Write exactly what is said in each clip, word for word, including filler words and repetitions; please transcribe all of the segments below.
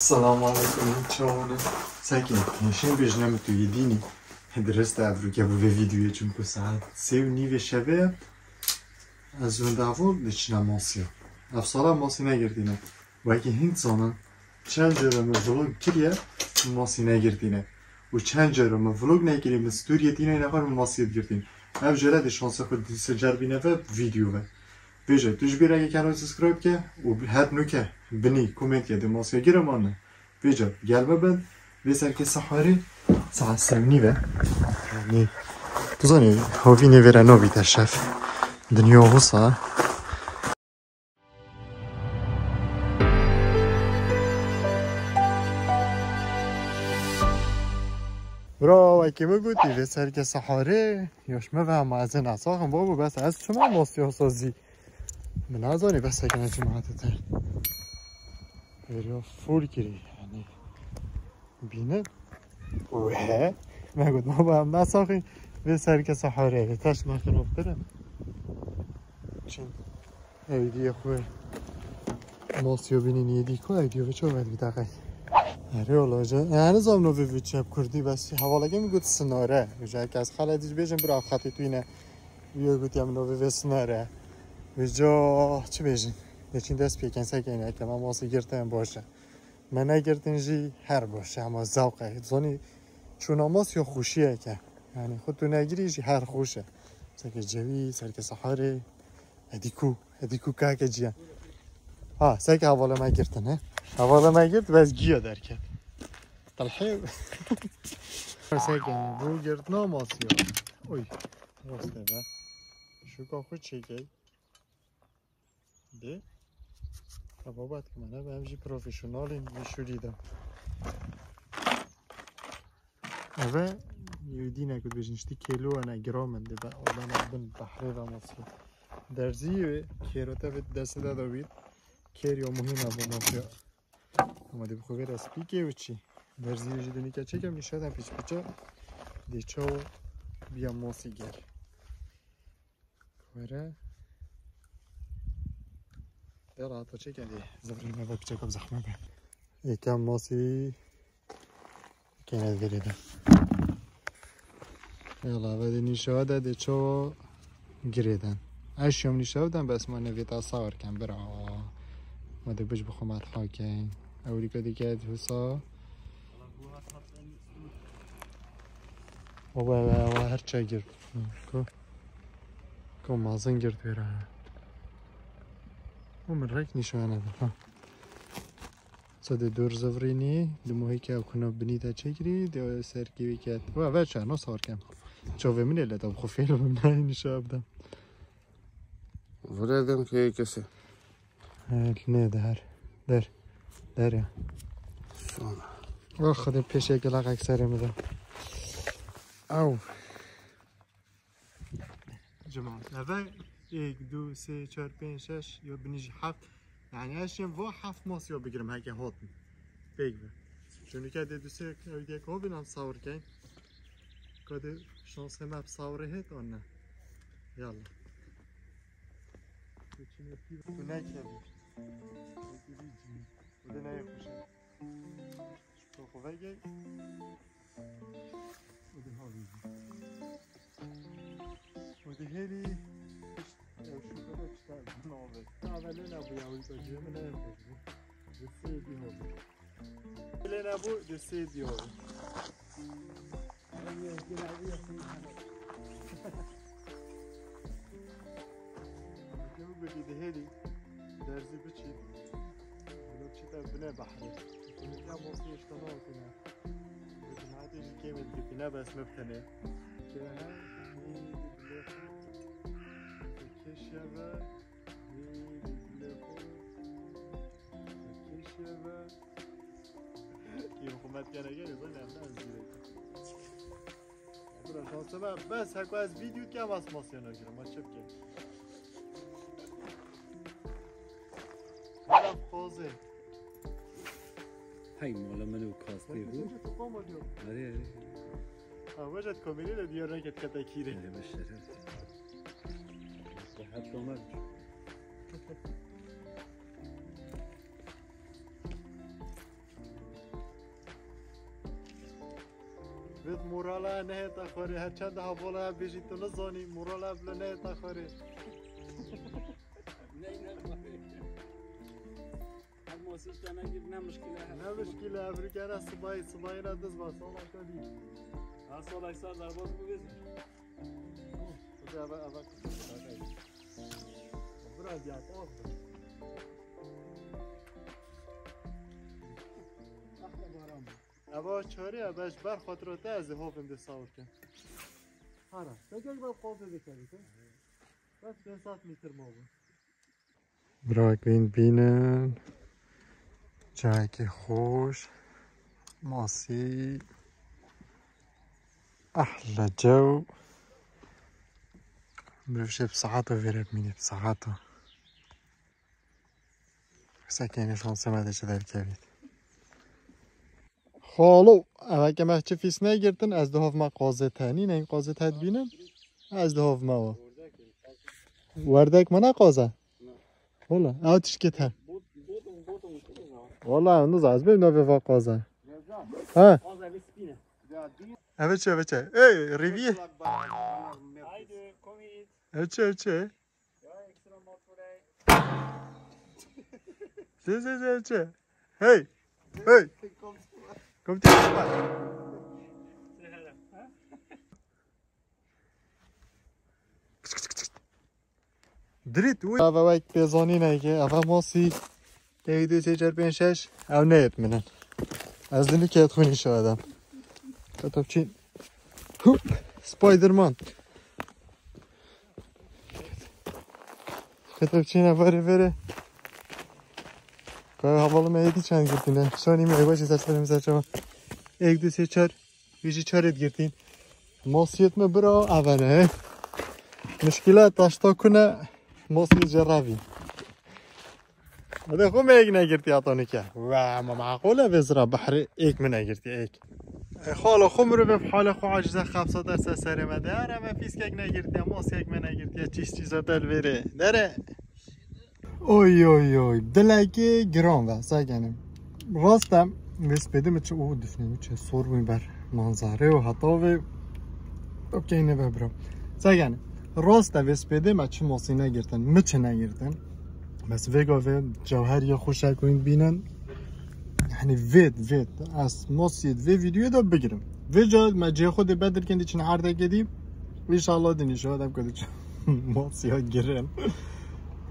Selamun aleyküm, çawane. Sekin, nişin bêjine mi tu yê dînî. Dirist ev rûke bu vê videoyê, çimku saet sê û nîvê şevê ye. Ez wenda vû diçine masiya. Ev sala masî negirtîne. Wekî hin zanin, çend cere min vlog kiriye, min masî negirtîne. Û çend cere min vlog nekiriye, min storyê tîne nexwe min masî digirtîn. Ev jere de şansê xwe dîse cerbîne ve video ve. Vêce, tu ji bîr neke kanalê subscribe ke û her nuke binî komêntke de masiya gire mane. Vêce, gel me bin, vê serke sehorê saet sê û nîv e. Yanî, tu zanî, hovînê vêre nabîte şev. Dinya wisa. Bro, wekî min gotî, vê serke sehorê, yoş me ve hema ez ê nesaxim, babo, bes ez çima masiya sazî? Min nazanî, bes sekine cemaatê te. Vêrî full kirî, yanî. Bînin. Wê. Me got, baba, em nasaxî, vê serke sehorê, vê taş me xirop kirin. Çin. Ew diyê xwe. Masiyo bînî niyê dî ku ew diyo ve çav et bir dakika. Erê ola je. Yani zam no ve çep kurdî bes. Hevaleke min got sinare. Vêca kes xala dij bêjin bira xatê tu yine. Yo got ya min no ve sinare. Vêca çi bêjin? Deçin dest pêken sekin ya ke ma masi girtin baş e. Me negirtin jî her baş e ama zewq e. Zanî çûna masiyo xweşiyeke. Yani xwe tu negirî jî her xweş e. Seke cewî, serke seharê. Edî ku, edî ku kake ciyan. Ha, seke hevala me girtin, he? Hevala me girt, bes giya derket. Talhê. Seke bu girtina masiya. Oy, rast e be. Şuka xwe çêkey. De. Tababat ki mene, em jî profesyonelin, bir şurî de. Eve, yewdîne ku dibêjin, işte kêlo ene, gram in, dibe, odana bin behrê ve masî. Derzî ve kêrote ve destê de de bît. Kêr yo muhîm e bo masî. Ama de bi xwe vêre spîkê û çi. Derzî jî dinîke çekem, nîşadan piç piça. De çawa biya masî ger. Were. Yala, hata çêke dê. Zivrî me ve piçeka bi zehmet be. Êkem masî kene girêden. Yala, ve de nîşa de, de ço girêden. Eşyam nîşa den, bes ma nevêta sawir ken bira. Ma de biç bi xwe merha ken. Ewrîka dike husa. Baba, baba, her çay girdi. Ko. Ko mazin girdi vera. O min rek nîşane de. Ha. Sade dor zivrînî, di muhê ke kuna binî de çekirî, de serkî wî ket. Wa ver çano sor kem. Çovê min ele de bu fêl bim ne nîşa bidem. Vurevden kê kese. Evet, ne der? Der. Der ya. Sonra. Wa xwedê pêşê gelak ekserê min de. Ew. Cemaat. Eve êk, du, sê, çar, pênc, şeş, ya binî jî heft. Yani ez şim vo heft masiya bigirim heke hatin. Pêk be. Çünkü de du sê ew diye kovin am sawir kein. Kade şansê me bi sawirê hêt an ne. Yalla. Bu ne kevî? Bu ne yapmışım? Şuka xwe vegey. Û di havî. Û di hêlî. Ew şuka da çita nave. Nave lê nebû ya wî bacê min ne yapmışım. Di sê di havî. Lê nebû di sê di havî. Kevin gotî dihêlî derzî biçî. Wilo çîte bine behrê. Kevin ya mostê işte ne okuyna. Cemaatê jî kêmê digirtîne bes me bi tenê. Kê he, nî di dilê xwe. Kêşiye ve, nî di dilê xwe. Kêşiye ve. Kî hikûmet gene gene zane em ne ez direk. Bira şansıma bes heko ez video ke bas masya nagirim, ma çi bike. Bira xozê. Hey mala min û kastê bû. Çi tu koma diyor? Arê, arê. Ha, wajat komili de diyor ne ket kata kire. Hele be şeref. Rahat olmaz. Morala nehêta xwarê, her çend hevala bêjî tu nizanî, morala bila nehêta xwarê. Her mosî te negir ne mişkile. Ne mişkile, ev rikene sibayî, sibayî ne diz ba, sala te dî. Ha, sala sal derbas bû biz. Hadi eve, eve. Biraz yat, oh. Ahla baran. Eva çarê, eve ji ber xatira te ez ê hovim de sawir kem. Hara, te gel ber qolde de kevî te. Bes pênc sed metre ma bû. Bira wek bîn bînin. Cayekî xweş. Masî. Ehle cew. Mirov şê bi saeta vêre bimîne, bi saeta. Sekene şansê me de çi derkevît. Xalo, eve ke me çi fîs negirtin, ez di hov me qazê te nîn, eng qazê te dibînim. Ez di hov me wa. Werdek me ne qaze? Wala, ew tişkê te. Wala, ew niza, ez bêm navê va qaze. Ha? Eve çi, eve çi? Ey, rivî. Haydi, komît. Ev çi, ev çi? Zê, zê, zê, çi? Hey! Hey! Komtî, komtî. Dirît, wî. Ava wek pêzanîneke, ava mosî. Ê dû sê çar pênc şeş, ew neyet min in. Ez di nike xwe nîşa edem. Kata biçîn. Hup! Spiderman. Kata biçîne vere vere. Kaya havalı me yedi çend girtine. Şanî me yavaş ser serimize çava. Ek dû sê çar. Wî jî çarê digirtîn. Mosiyet me bira evene. Mişkile taşta kune mosiyet cerravi. Hadi xwe me ek negirtiya tonike. Ve ma maqul e vê zira behrê ek me negirtiye ek. E, xala xwe mirovê bi halê xwe acize xepsa derse serê me de. Ara me fîskek negirtiye, mosiyek me negirtiye, çîş çîza del vêrê. Dere. Oy, oy, oy. Dilekê giran ve, sekenim. Rast e, vê spêdê min çi, o difnê min çi sor bûn ber manzare û heta vê okey nebe bro. Sekenim. Rast e, vê spêdê me çi masî negirtin, mi çi negirtin. Bes vê gavê cewher ya xweşek wîn bînin. Hani vêt, vêt. Ez masiyê vê videoyê de bigirim. Vê ca me cihê xwe dê bedirkin dî çin erdekê dî. Înşallah dinî şewe dem ku diçin masiya girin.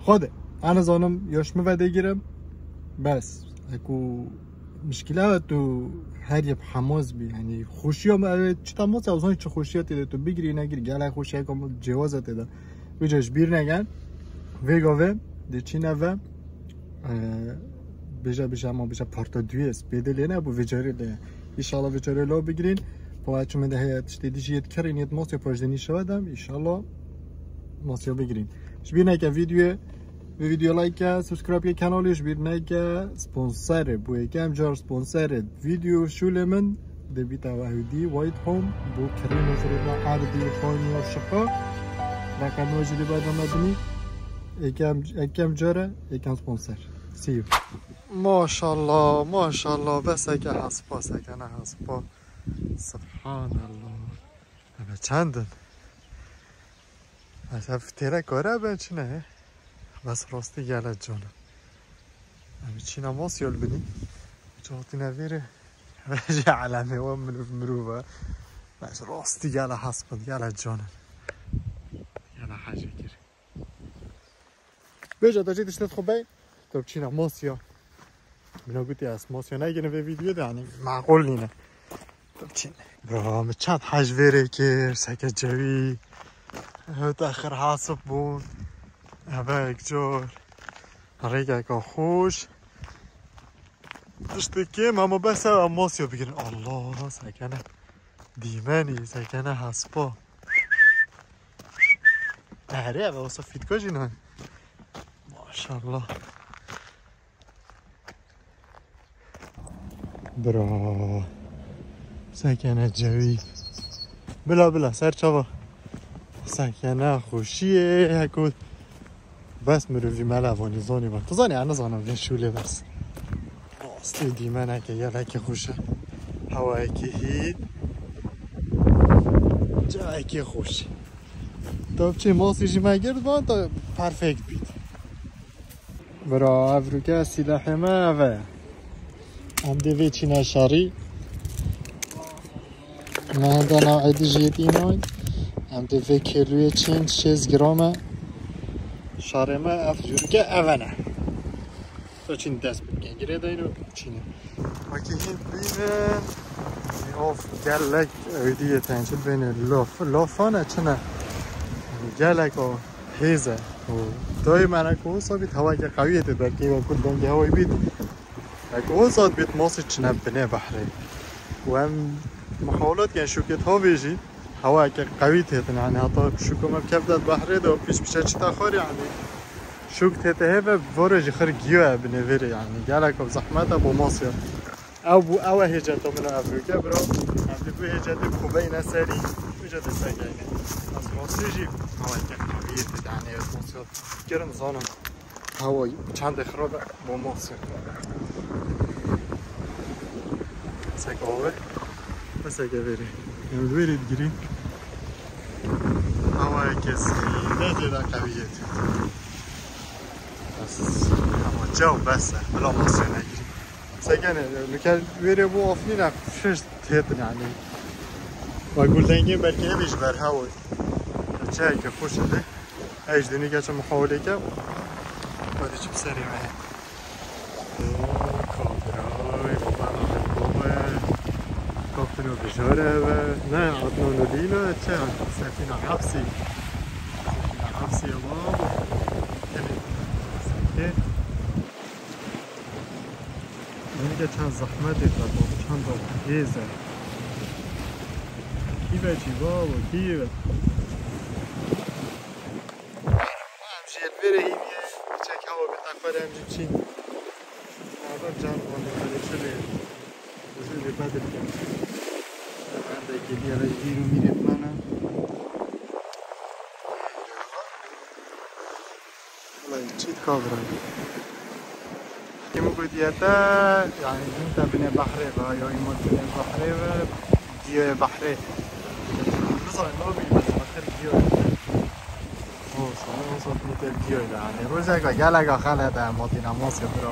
Xwedê, ez nizanim ya ji min ve dê girim. Bes, eku mişkila tu her yek hemos bî, yanî xweşiya me ev çi ta masiya, uzan çi xweşiya tê de tu bigirî negirî, gelek xweşiyeka min cêwaza tê de. Vêca ji bîr neken, vê gavê dê çîne ve, e, bêje, bêje, ama bêje parta duyê, spêdê lê ne, bu vê carê lê. Înşallah vê carê lo bigirîn. Pa çi min de heye tiştê dî jî yê dikerîn, yê masiya pajdê nîşewe dem, înşallah masiya bigirîn. Ji bîr neke videoyê, vê video like ke, subscribe ke kanalê, ji bîr neke sponsor e. Bu yekem car sponsor e. Video şûlê min dê bîta Wehûdî White Home, bu kirî nozirê me erdî, xaniya, şiqa. Reqem wê jî dê berdana binî. Yekem, yekem car e, yekem sponsor. See you. Maşallah, maşallah, beseke hespa, sekene hespa. Subhanallah. Eve çend in? Ez ev têre kare ben çi ne? Bes rastî gele can in. Em çîna mas yol binî. Çi hatine vêrê. Eve jî alemê we mirov mirov e. Bes rastî gele hesp in, gele can in. Gele hecê kir. Bêje te jî tiştê xwe bey. Tu biçîne masiya. Mina gotî ez masiya negirîm vê videoyê de, yanî maqul nîne. Tu biçîne. Bra, min çend hej vêrê kir, seke cewî. Ew te xir hasib bûn. Eve yek car. Rêkeke xweş. Tiştê kêm, hema bes e, em masiya bigirin. Allah, sekene. Dîmenî, sekene hespa. Erê, eve wisa fîtka jî nan. Maşallah. Bira. Sekene cewî. Bila, bila, ser çava. Sekene xweşiyê, heko. Bes mirovî melevanî zanî be. Tu zanî, ez nizanim vê şûlê bes. Rastî dîmeneke gelekî xweş e. Hewayekî hîn. Cayekê xweş. Tu biçî masî jî me girt, ba tu perfekt bît. Bira, evroke sîlehê me ev e. Em dê vê çîne şerî. Me henda nav êdî jî yê dî nayîn. Em dê vê kêlûyê çîn şêst gram e. Şerê me ev jûrke ev e ne. To çîn dest bike. Girêdayî û çîne. Wekî hîn bînin. Of, gelek êdî yê tençil bêne lof. Lofane çine. Gelek o hêz e. Û dayê me ne ku wisa bît, hewayeke qewiyê tê, belkî wekû dengê hewayê bît. Belkî wisa bît masî çine binê behrê. Û em muhawelat ken şûkê tavê jî hewayeke qewî têtin, yanî heta şûka me bikevde behrê de pîş pîşe çita xwarî, yanî şûk tête hê ve vore jî xir giyo e binê vêrê, yanî gelek zehmet e bo masya. Ew bû, ew e hêceta min a evroke, bira. Em dê bi hêcetê xwe beyne serî, hêcetê sekeyne. Ez masê jî hewayeke qewiyê tê, yanî ez masya kirim zanim. Hewayî çendê xirab e, bo masê. Sek ave, seke vêrê. Em li vêrê digirîn. Hewayeke sî, ne zêde qewiyê tê. Bes, ama çaw bes e, bila masê negirî. Sekene, li ker wêrê bû afnîne, şiş têtin yanî. Ve guldengên belkî hevî ji ber hew. Çayeke xweş e. Ez ji dinî geçim muhawelê ke. Hadi çi bi serê me. Kaptino bijare ve. Ne, Adnan Lina, çi? Sefîna Hafsî. Sefîna Hafsî ama. Sefîna Hafsî. Nîke çend zehmet e, bak, çend hêz e. Kî ve cî, babo, kî ve? Em jî li vêrê hîviye, çek hewa bi teqber em jî çîn. Nava can van li vêrê çi lê? Uzun lê Bedir kem. Em de kêliye ve jîr û mîrê xwe ne. Wallahî çît ka bira. Kim gotiye te, yani, hîn te binê behrê ve, ya îmot binê behrê ve, diyê behrê. Bizanin, nabî, mesela, xir diyoy. O, sana o sot nîte diyoy, yani. Rojeka geleka xele de, motîna mosya bira.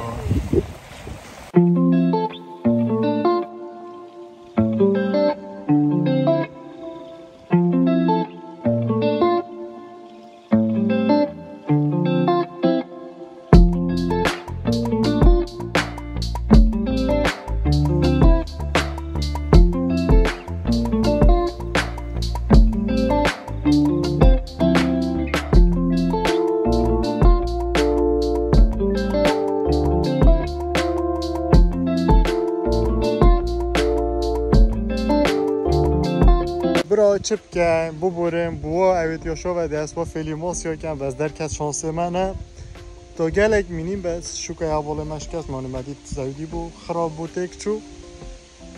Bira çi bikin, biborin, bi wa ewêtiya şo ve dê ez wa fêlî mosya kem, bes derket şansê me ne. To gelek mînîn, bes şûka ya volê me şikest, manî me dît zewdî bû, xirab bû, têk çû.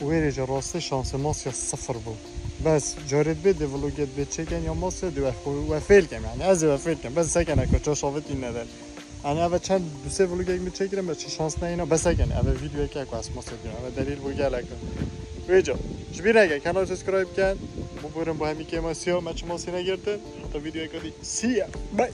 Wêrê jî rastî şansê mosya sifir bû. Bes carê dibê dê vlogê dibê çêken ya mosya dê we, we fêl kem, yani ez ê we fêl kem. Bes sekene ku çarşavê tîne der. Yani eve çend du sê vlogek min çêkirin, bes şans neyna, bes sekene. Eve videoyeke ku ez mosya diyorum. Eve delîl bû gelek. Wêca, ji bîr neke, kanal subscribe ken. Biborin bo hemî kêmasiya, me çi mosya negirtin. Heta videoyeke dî. See ya. Bye.